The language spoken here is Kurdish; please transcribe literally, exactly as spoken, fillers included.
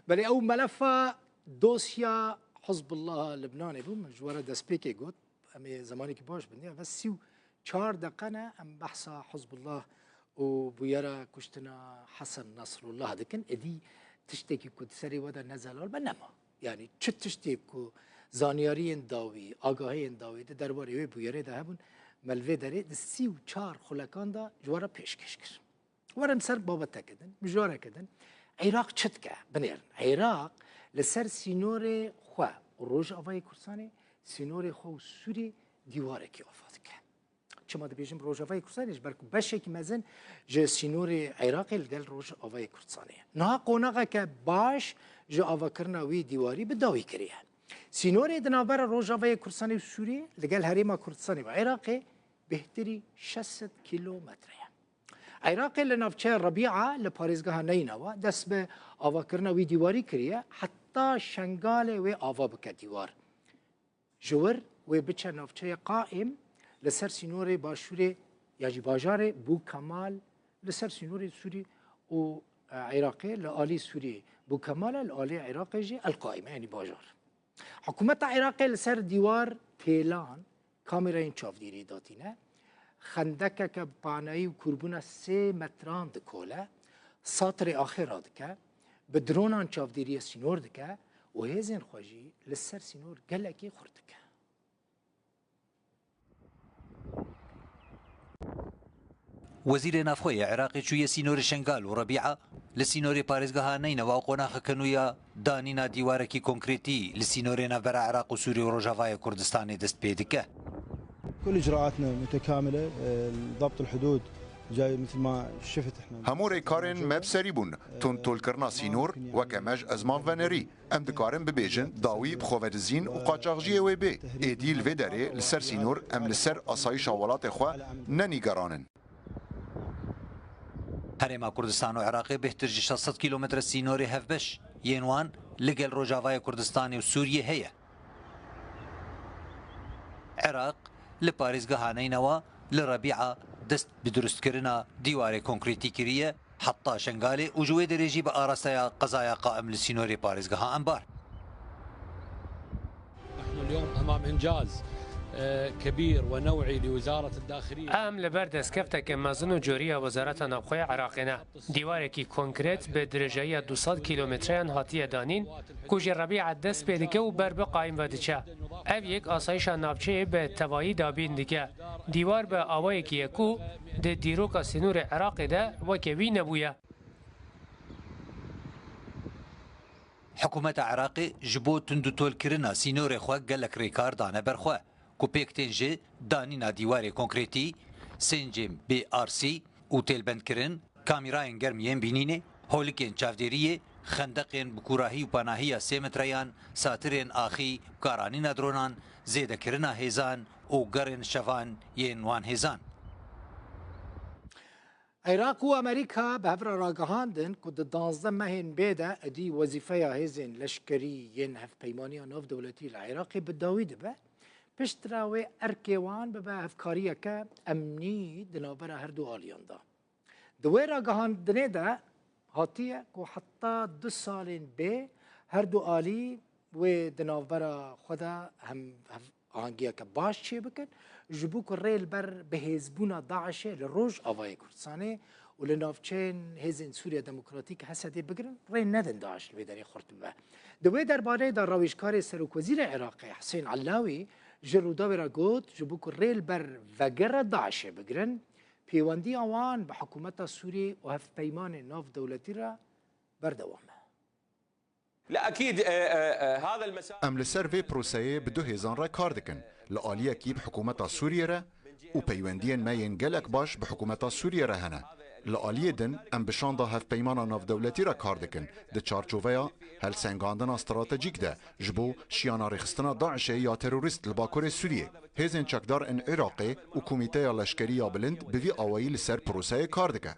Belê ew melefa dosya Hizbullah Libnanê bû, min ji we re destpêkê got, em ê zemanekî baş bin. Ya ve sî û çar deqe ne, em behsa Hizbullah û bûyera kuştina Hesen Nasrullah dikin. Êdî tiştekî ku di serê we de ne zelal be nema. Yanî çi tiştê ku zanyariyên dawî, agahiyên dawî di derbarê wê bûyerê de hebûn, me li vê derê di sî û çar xulekan de ji we re pêşkêş kir. Werin ser babeteke din, mijareke din. Iraq çi dike? Binêrin. Iraq li ser sînorê xwe û Rojavayê Kurdistanê, sînorê xwe û Sûriyê dîwarekî ava dike. Çima dibêjim Rojavayê Kurdistanê? Ji ber ku beşekî mezin ji sînorê Iraqê li gel Rojavayê Kurdistanê ye. Niha qonaxeke baş ji avakirina wî dîwarî bi dawî kiriye. Sînorê di navbera Rojavayê Kurdistanê û Sûriyê li gel Herêma Kurdistanê ve Iraqê bêhtirî şeş sed kîlometre ye. Iraqê li navçeya Rebîa li parêzgeha Neynawa dest bi avakirina wî dîwarî kiriye, heta Şengalê wê ava bike dîwar. Ji wir wê biçe navçeya Qaim li ser sînorê başûrê ya jî bajarê Bûkemal li ser sînorê Sûrî û, e, Iraqê li alî Sûriyê Bûkemal e, li alî Iraqê jî El Qaim e, yanî bajar. Hikûmeta Iraqê li ser dîwar têlan kamîreyên çavdîrî datîne, xendekeke panayî û kûrbûna sê metran dikole, satirê axê radike, bi dronan çavdîriyê sînor dike û hêzên xwe jî li ser sînor gelekî xurt dike. Wezîrê Navxwe yê Iraqê çûye sînorê Şengal û Rebîa li sînorê parêzgeha Neynewa qonaxeke nû ya danîna dîwarekî konkretî li sînorê navbera Iraq û Sûrî û Rojavayê Kurdistanê dest pê dike. كل إجراءاتنا متكاملة، آه، ضبط الحدود جاي مثل ما شفت إحنا. Hemû rêkarên me bi serî bûn. Tundtolkirina sînor, weke me ji ezman venerî. Em dikarin bibêjin, dawî bi xwe ve dizîn û qaçaxciyê wê bê. Êdî li vê derê li ser sînor em li ser asayîşa welatê xwe ne nîgeran in. Herêma Kurdistan û Iraqê bêhtir ji şeş sed kîlometre sînorê hevbeş yên wan li gel Rojavayê Kurdistanê û Sûriyê heye. Iraq li parêzgeha Neynewa li Rebîa dest bi durustkirina dîwarê konkretî kiriye, heta Şengalê û ji wê derê jî bi arasteya qezaya Qaim li sînorê parêzgeha Enbar. نحن اليوم أمام إنجاز، آه، كبير ونوعي لوزارة الداخلية. Em li ber destkefteke mezin û coriya Wezareta Navxwe ya Iraqê ne. Dîwarekî konkret bi dirêjayiya du sed kîlometreyan hatiye danîn, ku ji Rebîa dest pê dike û ber bi Qaim ve diçe. Ev yek asayîşa navçeyê bi tevayî dabîn dike. Dîwar bi awayekî ye ku di dîroka sînorê Iraqê de weke wî nebûye. Hikûmeta Iraqê ji bo tundûtolkirina sînorê xwe gelek rêkar dane ber xwe, ku pêk tên ji danîna dîwarê konkretî, sêncên B R C û têlbendkirin, kamîrayên germ yên bînînê, holikên çavdêriyê, xendeqên bi kûrahî û panahiya sê metreyan, satirên axî, karanîna dronan, zêdekirina hêzan û gerên şevan yên wan hêzan. Iraq û Amerîka bi hev re ragihandin ku di duwazdeh mehên bê de êdî wezîfeya hêzên leşkerî yên Hevpeymaniya Navdewletî li Iraqê bi dawî dibe, piştre wê erkê wan bibe hevkariyeke emnî di navbera her du aliyan de. Di wê ragihandinê de hatiye ku heta du salên bê her du alî wê di navbera xwe de hem hev-, ahangiyeke baş çêbikin, ji bo ku rê li ber bihêzbûna DAIŞê li Rojavayê Kurdistanê û li navçeyên Hêzên Sûriya Demokratîk, H S D'ê, bigirin, rê nedin DAIŞ li vê derê xurt bibe. Di wê derbareyê de rawêjkarê Serokwezîrê Iraqê Husên Ellawî ji Rûdawê re got, ji bo ku rê li ber vegera DAIŞê bigirin, pêwendiya wan bi hikûmeta Sûriyê û hevpeymanên navdewletî re berdewam e. لا، أكيد، آه، آه، آه، هذا المسار. Em li ser vê proseyê bi du hêzan re kar dikin. Li aliyekî bi hikûmeta Sûriyê re û peywendiyên me yên gelek baş bi hikûmeta Sûriyê re hene. Li aliyê din em bi şanda hevpeymana navdewletî re kar dikin. Di çarçoveya helsengandina stratejîk de ji bo şiyana rêxistina DAIŞê ya terorîst li Bakurê Sûriyê. Hêzên çekdar ên Iraqê û Komîteya Leşkerî ya Bilind bi vî awayî li ser proseyê kar dike.